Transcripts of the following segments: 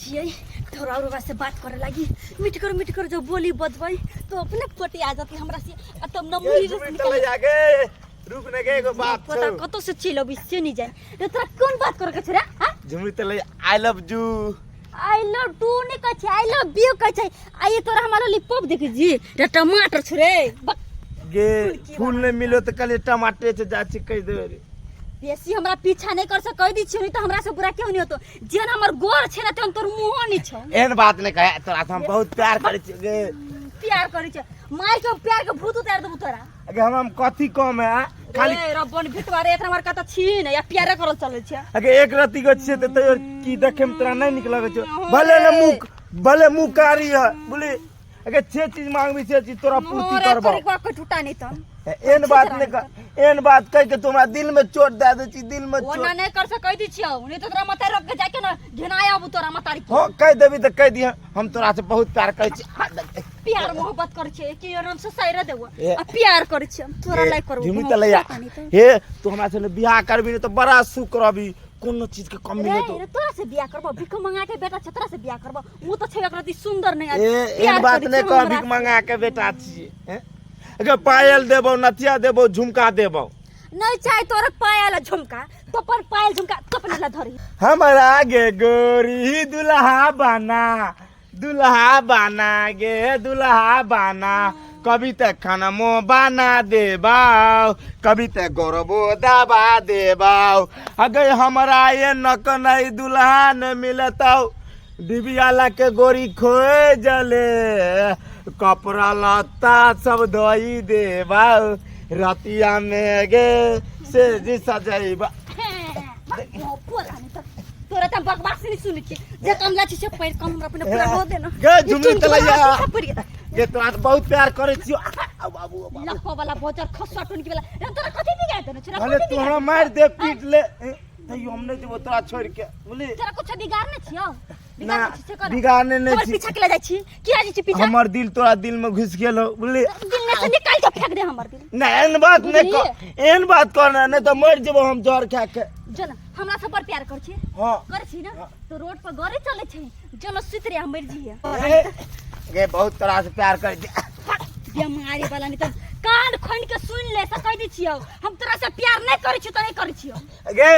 छियै थोड़ा और से बात करे लागी। मिठकर मिठकर जो बोली बजबै तो अपने पटी आ जाती हमरा से आ तब न मुही रस निकल जाके रुक ने के एगो बात पता छौ। कतो से चलि अबै से नहीं जाए रे। तोरा कोन बात करे के छै रे? हां, झुमरी तले, I love you. I love to नै कहै छै, I love you कहै छै। आ ये तोरा हमरा लॉलीपॉप देख जी रे, टमाटर छै रे बक। गे, फूल नहीं मिलो तो कल टमाटर से जा छी कह देबे रे। बेसी हमरा पीछा नहीं कर सक कह दी छियो, नहीं तो हमरा से बुरा क्यों नहीं होतो। जेन हमर गोर छै ना तेन तोर मुंहो नहीं छौ। एहन बात नहीं कहे, तोरा से हम बहुत प्यार करै छी गे। प्यार करै छै मार के, प्यार के भूत उतार देबू तोरा। अगे हम कथी कम है खाली? ए रब्बन भिटवा रे, एतना हमर कत छी ने या प्यारे करल चलै छै। अगे एक रत्ती गो छियै तऽ तैयो की देखे में तोरा नहीं नीक लगै छौ? भले ने मुँह, भले मुँह कारी है बोली। अगे छे चीज मांगबी से चीज तोरा पूर्ति मोरे करबो। तोरे को टूटा नहीं त एहन बात नहीं कर, एहन बात कह के तू हमरा दिल में चोट दे दे छी, दिल में ओना चोट। नहीं कर सकै दी छियौ, नहीं तो तोरा माता रख के जाके ना घिनाय आबू तोरा मातारी के। हो, कह देबी तऽ कह दिह, हम तोरा से बहुत प्यार करै छी। हाथ लग। प्यार मोहब्बत कर छे कि आराम से साइरा देबो। ए। आ प्यार कर छे तोरा लाइक करबो। झुमी तलैया, हे तू हमरा से बियाह करबी ने तऽ बड़ा सुख रहबी, कोनो चीज के कमी रे नहीं तो। रे, तोरा से बियाह करबो? भीख मंगा के बेटा छे, तोरा से बियाह करबो? उ तो छे एकरा सुंदर नहीं। ए, एहन बात नहीं कह, भीख मंगा के बेटा छियै हैं? अगर पायल देबो, नथिया देबो, झुमका देबो। नहीं चाहे तोरा पायल आ झुमका, तो पर पायल झुमका तो अपने ला धरी। हमारा गे गोरी दुल्हा बना, दुल्हा बना गे दुल्हा बना, कभी ते खानमो बना देबाओ, कभी ते गौरवो दबा देबाओ। अगर हमरा ये नक नहीं दुल्हा न मिलतौ, डिबिया ला के गोरी खोए जले, कपड़ा लत्ता सब धोई देबाओ, रतिया में गे से जी सजैबा। तोरा त बकवास नहीं सुन के जे कमला छी से पैर कम हमरा अपने पूरा हो देना। गे झुमरी तलैया गे, तोरा से बहुत प्यार करै छियो। आ बाबू, आ बाबू। लखो वाला भोजर खसुआ टुनकी वाला रे, तोरा कथि बिगाड़ देने छौ? भले तू हमरा मारि दे, पीट ले, तैयो हम नहि जेबो तोरा छोड़ि के, बुझली? तोरा कुछ बिगाड़ने छियौ? ना, बिगाड़ने नहि छी। पीछा के ले जाइ छी, किया जाइ छी पीछा? हमर दिल तोरा दिल में घुस गेल हो, बुझली? दिल में से निकाल के फेंक दे हमर दिल। ना, एहन बात नहि कर, एहन बात कर ना, नहि तऽ मरि जेबो हम जहर खा के। जो ना, हमरा सब पर प्यार कर छी? हाँ। कर छी ना? तो रोड पर गरे चले छै, जो ना सुत रे, हम मर जिए। गे, बहुत तोरा से प्यार कर छी। बीमारी वाला नहीं त कान खोल के सुन ले से कह दै छियौ, हम तोरा से प्यार नहीं करै छियौ त नहीं करै छियौ। गे,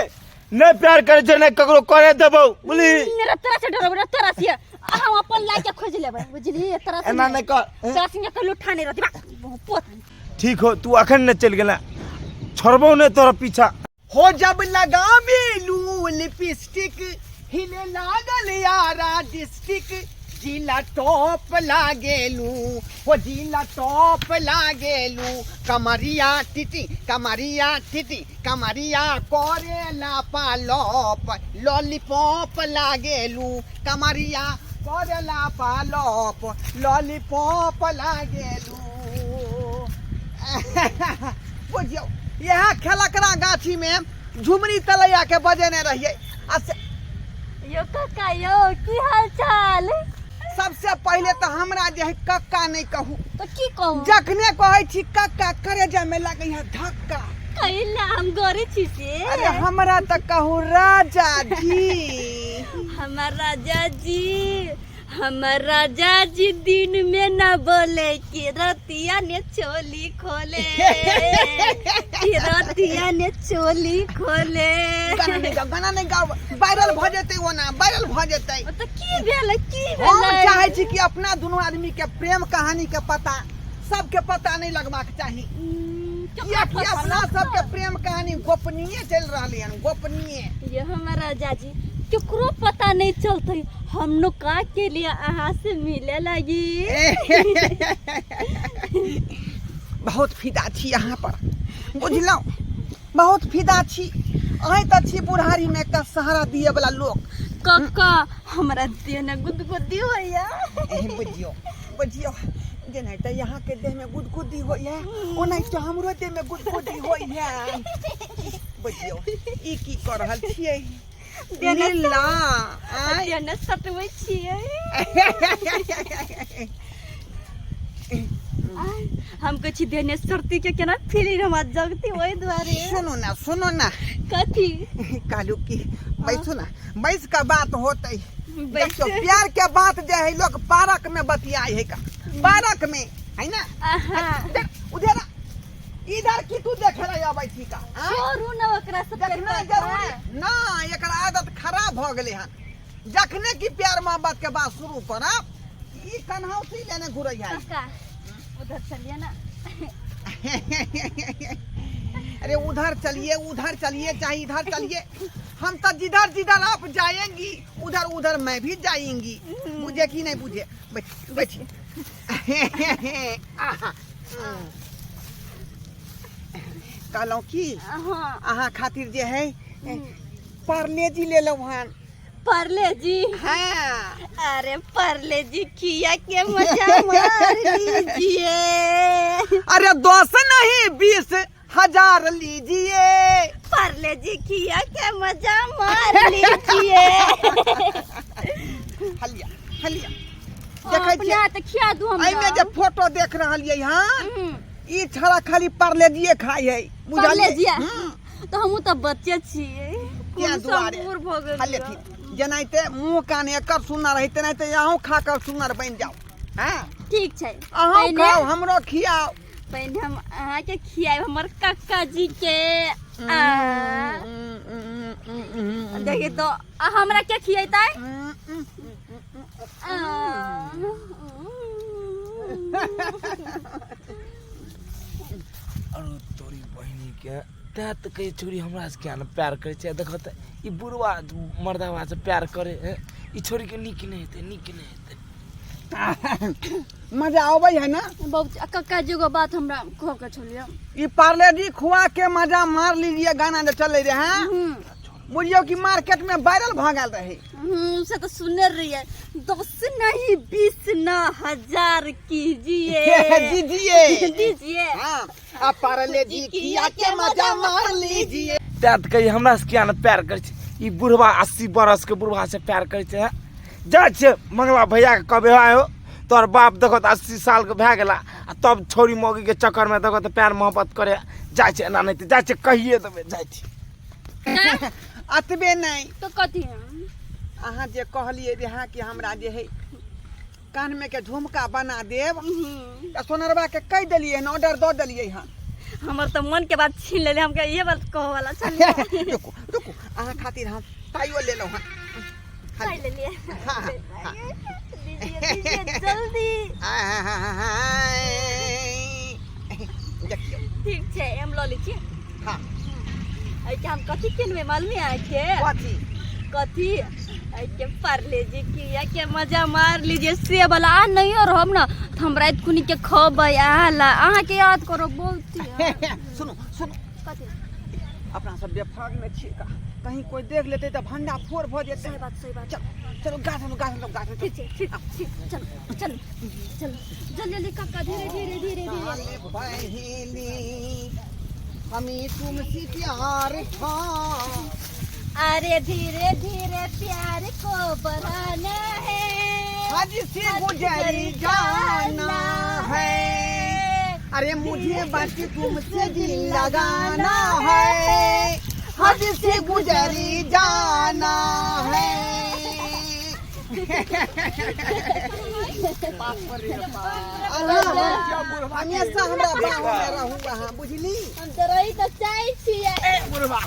नहीं प्यार करे छै, नहीं ककरो करे देबौ, बुझली? मेरा तोरा से डरब रे? तोरा से हम अपन लाइ के खोज लेबै, बुझली? तोरा से एना नहीं कर। तोरा संगे कहियो लुठा नहीं रहती बा पोत। ठीक हो, तू अखन नहीं चल गेला, छोड़बो नहीं तोरा पीछा। हो जब लगाबेलू लिपस्टिक, हिले लागल यारा डिस्ट्रिक्ट, जिला टॉप लागेलू हो, जिला टॉप लागेलू। कमरिया टिटी, कमरिया टिटी, कमरिया करेला पालप, लॉलीपॉप लागेलू। कमरिया करेला पालप, लॉलीपॉप लागेलू। बुझियौ, इएह खेलकरा गाछीमे झुमरी तलैया के बजेने रहियै आ से। यो काका, यो की हाल चाल? सबसे पहिले तऽ हमरा जे है कक्का नहि कहू। तो की कहू? जखने कहै छी कक्का, करेजा में लगै है धक्का। कैला हम गोरे छी से? अरे हमरा तऽ कहू राजा जी। हमर राजा जी, हमर राजा जी दिन में न बोले कि रतिया ने चोली खोले, कि रतिया ने चोली खोले। गाना नहीं गाओ, गाना नहीं गाओ, वायरल भऽ जेतै, ओना वायरल भऽ जेतै। ओ तऽ की भेलै, की हम भेलै? चाहै छी कि अपना दुनू आदमी के प्रेम कहानी के पता सबके पता नहीं लगबाक चाही। कियाकि अपना सबके प्रेम कहानी गोपनीय चलि रहलै हन, गोपनीय। ये हमर राजा जी, केकरो पता नहीं चलते, हम नुका के लिए अहाँ से मिले लगी। बहुत फिदा छी अहाँ पर, बुझलहुँ? बहुत फिदा छी। अहीं तऽ छी बुढ़ारी में एकटा सहारा दिए वाला लोक। कक्का, हमरा देह ने गुदगुदी होइया। एह, बुझियौ, बुझियौ, जेनाहिते अहाँके देहमे गुदगुदी होइया, ओनाहिते हमरो देहमे गुदगुदी होइया। बुझियौ, ई की कऽ रहल छियै? देह ने लीला आँय? देह ने सटबै छियै। आय, हम कहै छी देह ने सर्दी के केना फीलिंग हमरा जगती, ओहि दुआरे। सुनू ना, सुनू ना। कथी? कहलू कि बैसू ना, बैस कऽ बात होतै। देखियौ प्यार के बात जे है लोग पार्क में बतियाई है का पार्क में है ना अहाँ देख, उधर इधर की तू देखे रही अबै छी का आँय? छोड़ू ना ओकरा सब देखना जरूरी ना एकर आदत खराब भऽ गेलै हन जखने की प्यार मोहब्बत के बात शुरू करब ई कन्हौसी लेने घुरै है काका उधर चलिए ना अरे उधर चलिए उधर चलिए चाहे इधर चलिए हम तो जिधर जिधर आप जाएंगी उधर उधर मैं भी जाएंगी बुझे कि नहीं बुझे बैठ बैठिए आहा। कहलहुँ की हाँ अहाँ खातिर जे है पार्ले जी लेलहुँ हन परले जी हाँ अरे परले जी खिया के मजा मार लीजिए अरे 10 नहीं 20,000 लीजिए परले जी खिया के मजा मार लीजिए हलिया हलिया देखै अपने छियै हाथ खिया दू हमरा एहिमे जे फोटो देख रहलियै हन हम्म, ई छड़ा खाली पार्ले-जीए खाइ है परले बुझलियै जी तो हमहूँ तऽ बच्चे छियै तें दुआरे बूढ़ भऽ गेलियै हले ठीक जेनाहिते मुँह कान एकर सुनर है तेनाहिते अहूँ खा कर सुनर बनि जाउ हँ ठीक छै अहूँ पहिने खाउ हमरो खियाउ पहिने हम अहाँके खियाएब हमर कक्का जी के आ देखी तो आ हमरा के खियेतै आ, अरे तोरी बहिनी के तैं तऽ कहै छोरी हमरा से किया ने प्यार करै छै देखो तऽ ई बुढ़वा मर्दावा से प्यार करे हैं ई छोरी के नीक नहि हेतै नीक नहि हेतै मजा आबै है ना बहुत कक्का जी एगो बात हमरा कह के छलियै ई पार्ले-जी खुआ के मजा मार लीजिए गाना जे चले रहे हैं बुझियौ कि मार्केट में वायरल भऽ गेल रहे से तो सुनने रहिए 10 नहीं 20 ना हजार कीजिए दीजिए दीजिए हाँ आ पार्ले जी किया के मजा मार लीजिए तैं तऽ कही हमरा से किया ने प्यार करै छै ई बुढ़वा 80 बरस के बुढ़वा से प्यार करै छै हैं? जाइ छियै मंगला भैयाके कहबै आयो तोहर बाप देखो तऽ 80 साल के भए गेला आ तब छौरी मौगी के चक्कर में देखो तऽ प्यार मोहब्बत करे जाइ छै एना नहि तऽ जाइ छै कहिए देबै जाइ छै अतबे नहि तो कथी अहाँ जे कहलियै रहए कि हमरा जे है कानमे के झुमका बना देब तऽ सोनरवा के कहि देलियै हन ऑर्डर दऽ देलियै हन हमर तो मन के बात छीन लेले हमके ये बात कहे वाला छलिए रुकू रुकू अहाँ खातिर हम पाइयो लेलहुँ हन खाइ लेलिए हाँ, हाँ। दीजिए दीजिए जल्दी देखियौ ठीक छै हम लऽ लै छी हाँ एहिके हम कथी किनबै मालूम है अहाँके कथी कथी एहिके पार्ले जी किया के मजा मार लीजिए से वाला आ नहीं रहब ना तो हम रात कुनी के खबै अहाँ ला अहाँके याद करो बहुत सुनू सुनू कथी अपना सब बेफाग में छियै का कहीं कोई देख लेतै तऽ भंडा फोड़ भऽ जेतै सही बात सही बात चलो चलो गाछ में गाछ में गाछ में ठीक छै ठीक ठीक चलो चलो चलो जल्दी जल्दी काका धीरे धीरे धीरे धीरे पहली हमें तुमसे प्यार था अरे धीरे धीरे प्यार को बढ़ाना है हद से गुजर जाना है अरे मुझे बस तुमसे दिल लगाना है हद से गुजर जाना है हमेशा हमरा बाहों में रहू अहाँ बुझली हम तो रही तो चाहे छियै ए बुढ़वा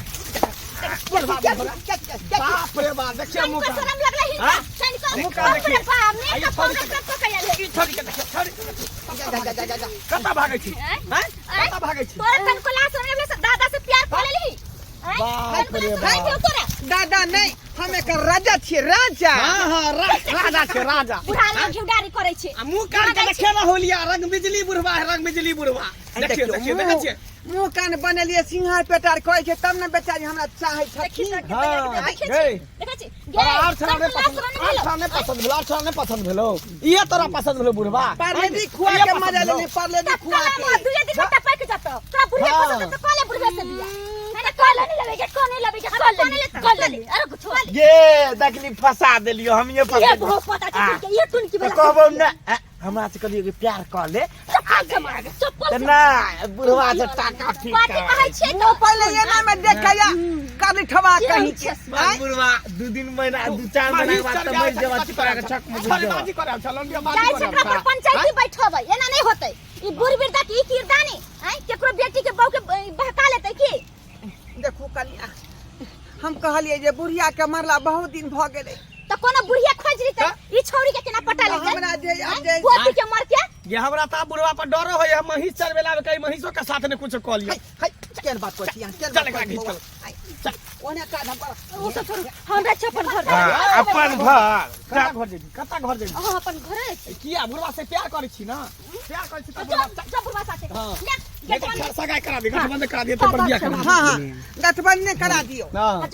बुढ़वा बाप रे बाप देखिए मुँह का शरम लगलै हिनका हाँ? तनिको मुँह का बाप रे देखिए। बाप ने आइए कपड़ा छोड़ी के कपड़ा कयल है ई छोड़ी के देखिए छोड़ी के देखिए जा जा जा जा जा कतऽ भागै छी आँय? हैं आँय? कतऽ भागै छी तोरा तनिको लाज शरम लगलै से दादा से प्यार कऽ लेलही आँय? बाप रे तनिको लाज बाप। शरम तोरा दादा नहीं हम एकर राजा छियै राजा हाँ हाँ राजा छै राजा बुढ़ा लोग घिउडारी करै छै आ मुंह कान के देखिए ना होलिया रंग बिजली बुढ़वा है रंग बिजली बुढ़वा देखियो देखियो देखै छियै मुंह कान बनेलिए सिंहार पेटार कहै छै तब ने बेचारी हमरा चाहै देखी छथिन तऽ हाँ, देखै छी गई। देखै छी तोरा आर छड़ा नहि पसंद आर छड़ा नहि पसंद भेलो आर छड़ा नहि पसंद भेलो इहे तोरा पसंद भेलो बुढ़वा पार्ले खुआ के मजा लेने पार्ले खुआ के दुए दिन तक पाक जतो तोरा बुढ़िया हाँ। पसंद त कले बुढ़िया से बिया नहीं कले नहीं लेबे के कोने लेबे के कले कले ले अरे कुछ ये देखली फंसा देलियो हम ये फंसा ये बहुत पता चल के ये टुनकी तो वाला कहबो ना हमरा से कहलिए कि प्यार कर ले। चप्पल से मारब, चप्पल तऽ से। ना बुढ़वा से टाका ठीक कथी कहै छियै मुँह पहिले एना में देखैया करलिठवा कहीं के। आँय? बुढ़वा दू दिन महीना दू चार महीना के बाद तऽ मरि जेबा तोरा के छक में घुसि जेबा। छड़ीबाजी करे छल लौंडियाबाजी जाइ छै करे एकरा पर पंचायती बैठबै, एना नहि होतै। ई बूढ़ वृद्धा के ई किरदानी आँय केकरो बेटी के बहू के बहका लेतै की? देखू कनिया, हम कहलियै जे बुढ़िया के मरला बहुत दिन भऽ गेलै। तऽ कोनो बुढ़िया खोजि लेतै, ई छौरी के केना पटा लेतै? हमरा जे आब जे गोती के मर के ये हमरा ता बुढ़वा पर डरो होय, हम महींस चरबे लावे कहीं महींसो के साथ ने कुछ कऽ लियो। है है केहन बात करै छी अहाँ, केहन चल बात एकरा करै छी घीच बौआ? कर। आँय, चल। ओहने काज हम करब। ओ सब छोड़ू, हमरा छै अपन घर। हाँ, अपन घर। कता घर जेबी, कता घर जेबी? अहाँ अपन घरे छी। किया बुढ़वा से प्यार करै छी ना? प्यार करै छी तऽ बुढ़वा चल चल बुढ़वा साथे। हाँ। ले गेट बंद। सगाई करा दे, गठबंधन करा दे, तऽ पर बियाह करा दे। हाँ हाँ, गठबंधन करा दियौ। हाँ।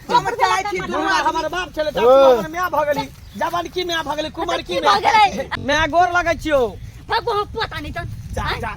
जो हम चाहै छी दुनू बुढ़वा आदमी। हमर बाप छलै तऽ ओ। हमर माय भऽ गेली, जवान की माय भऽ गेली, कुमार की की भऽ गेलै? माय गोर लगै छियौ। भगो हम पता नहीं तन। जा जा,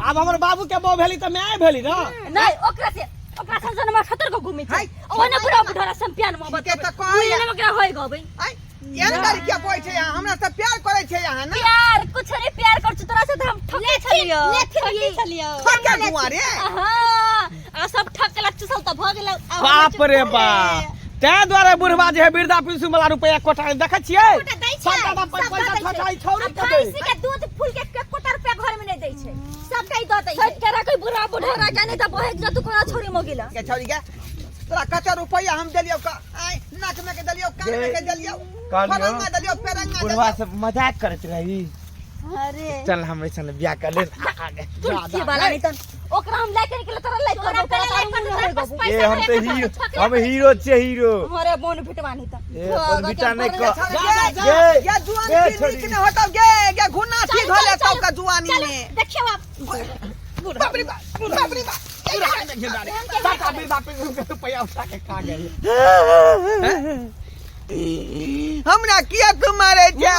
आब हमर बाबू के बहू भेली तऽ माय भेली ना। नहीं, ओकरा से ओकरा संग हमर खतर को घूमे छै। हाय। ओने बुढ़ा बुढ़ा सम प्यार मोहब्बत। ठीके तऽ कहैया। ओने ओकरा होय गबै। आँय, एहन लड़किया बोलै छै अहाँ, हमरा से प्यार करै छै अहाँ ना? प्यार कुछ नहीं प्यार कर छी तोरा से तऽ हम ठके छलियो, ठके छलियो। ठके दुआरे? हां, आ सब ठक लक चुसल तऽ भऽ गेल। बाप रे बाप, तैं दुआरे बुढ़वा जे है वृद्धा पेंशन वाला रुपया कोटा देखै छियै? कोटा दै छै, सबटा सब पैसा दऽ दै छै। ठकाइ छौरी आ के दै। भैंसी के दूध फूल के एकोटा रुपया घर में नहीं दै छै, सबटा ही दऽ दै छै। केरा कोई बुढ़ा बुढ़ा राजा नहीं तऽ बहेक जतु कोना छोड़ी मोगिला। के छौरी के तोरा कते रुपया हम देलियौ का? आँय, नाक में के देलियौ, कान में के देलियौ, कहलियौ, फरंगा देलियौ, पेरंगा बुढ़वा देलियौ। से मजाक करैत रही। अरे चल हमरे संग बियाह कर ले। तुलसी वाला नहीं तन ओकरा हम लाइक निकले तोरा लाइक करबो, तोरा लाइक करबो। ए हम तऽ हीरो, हम हीरो छियै हीरो। अरे बोन भेटवा नहीं तन। ए बोन बिटा नहीं क। छौरी जा, गे, जा, गे, गे जुआन गे की छौरी। नीक नहि होतौ गे, गे घुना ठीक होले तब का जुआनी में। देखियो आप। बाप रे बाप, बाप रे बाप। सबटा वृद्धा पेंशन के रुपया उठा के खा गेल। हमरा किया तू मारे जा?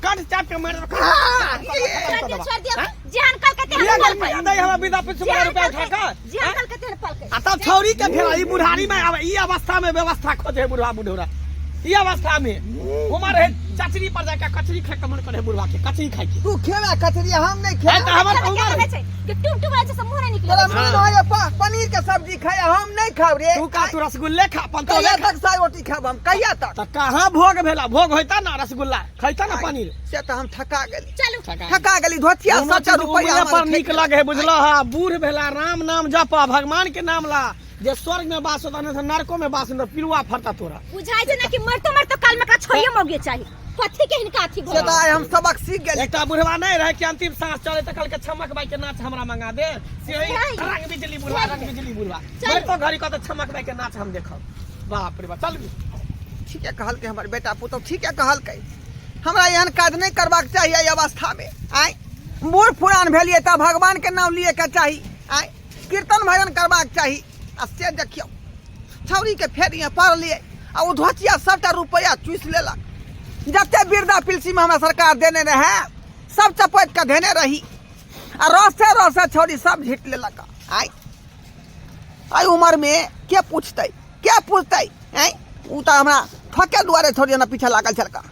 कट चाप के मारे। हाँ, छोड़ दियो, छोड़ दियो। जेहन कल के तेहन ये पलकै। रुपया दै हमरा वृद्धा पेंशन वाला रुपया उठा के। जेहन कल के तेहन पलकै। आ तब छौरी के फेर ई बुढ़ारी में आब ई अवस्था में व्यवस्था खोजे बुढ़वा बुढ़ौरा। ई अवस्था में उमर है चचरी पर जाके कचरी खाए के मन करे बुढ़वा के, कचरी खाए के। तू खेला कचरी, हम नहीं है खेला। तऽ हमर केना उमर कहै छै कि टुम टुम रहै छै से मुँह नहि निकलै तोरा छै। मन होइए पनीर के सब्जी खाए, हम नहीं खाब रे। तू का तू रसगुल्ले खा पंतोले कहिया खा। तक साग रोटी खाब हम, कहिया तक? तऽ कहाँ भोग भेला? भोग होइता ना रसगुल्ला खैता ना पनीर। से तऽ हम थका गेली। चलू। थका गेली, धोतिया कोनो सच्चा चीज रुपया उमरे हमर पर नीक खेत। लगे है बुझलो हा। बूढ़ भेला राम नाम जप, भगवान के नाम ला, जे स्वर्ग में वास होता नहीं तो नरको में वास होता, पिलुआ फरता तोरा। बुझाइ छै ना कि मरतो मरतो काल में एकरा छोड़िए मौगे चाही। कथी के हिनका अथी से तऽ आइ हम सबक सीख गेली। एकटा बुढ़वा नहीं रहे कि अंतिम सांस चले तऽ कहलकै छमक बाई के नाच हमरा मंगा दे, से ही सही। रंग बिजली बुढ़वा, रंग बिजली बुढ़वा। चल। मरतो घड़ी कहते छमक बाई के नाच हम देखब। बाप रे बाप, चल। ठीके कहलकै हमर बेटा पुतहु, ठीके कहलकै। हमरा एहन काज नहि करबाक चाही एहि अवस्था में। आँय, बूढ़ पुरान भेलियै तऽ भगवान के नाम लिए के चाही, आँय कीर्तन भजन करबाक चाही। आ से देखियौ छौरी के फेर यहाँ पड़लियै आ ओ धोतिया सबटा रुपैआ चूसि लेलक। जते वृद्धा पेंशन हमरा सरकार देने रहै सब चपैत के धेने रही आ रसे रसे छौरी सब झीट लेलक। आँय, एहि उमर में के पूछतै, के पूछतै? आँय, ओ तऽ हमरा ठके दुआरे छौरी हमरा पीछे लागल छलका।